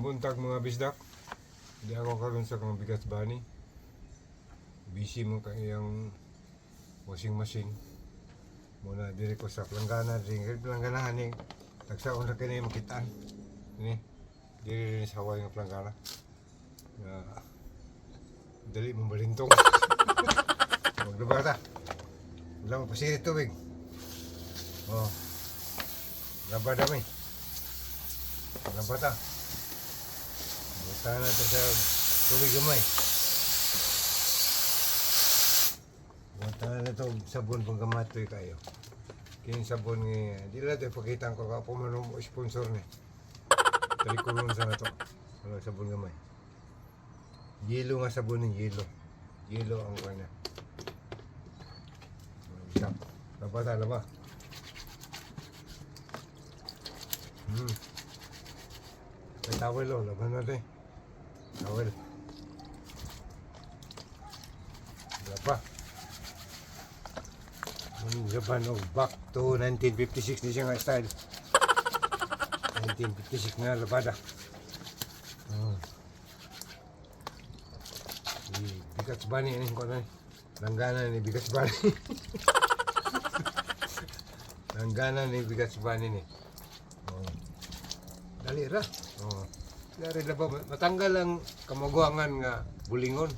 Buntag, mga bisdak. Di ako karon sa kang bigas bani. Busy mo kay iyang washing machine. Muna diri ko sa planggana diri kay planggana ni tagsaon ra kini makitaan. Ni diri rin sa hawaii nga planggana. Nga dali mo balintong. Maglaba ta. Wala mo pasirit tubig. Oh. Laba dami. Laba ta. Basta natin sa tubig gamay. Basta na ito sabon pang gamatoy kayo. Kini sabon nga, di lang ito ipakita ko ka po man ang sponsor ni. Talikulon sa na to. Ano sabon gamay. Yelo nga sabon ni yelo. Yelo ang kanya. Isa. Laba ta, laba. May towel oh, laban natin. Towel. Wala pa. Ang laban oh, back to 1956 ni siya nga style. 1956 nga labada. Bigas Bani ini ko na. Langgana ni Bigas Bani. Langgana ni Bigas Bani ni. Oh. Dali ra. Oh. Dali ra ba matanggal ang kamaguangan nga bulingon.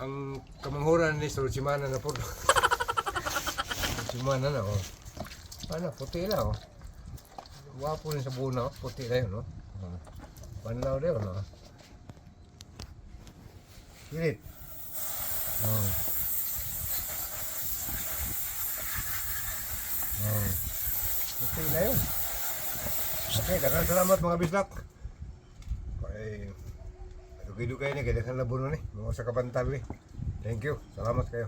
Ang kamanghuran ni Sir Simana na po. Simana na oh. Ano, puti na oh. Wapo rin sa buna, oh. Puti na yun, no? Oh. Panlaw na yun, no? Pilit. Oh. Oh. Puti na yun. Okay, daghang salamat, mga bislak. Ay, dugay-dugay ni, kaya daghang labuno ni. Mga sa kabantal ni. Thank you. Salamat kayo.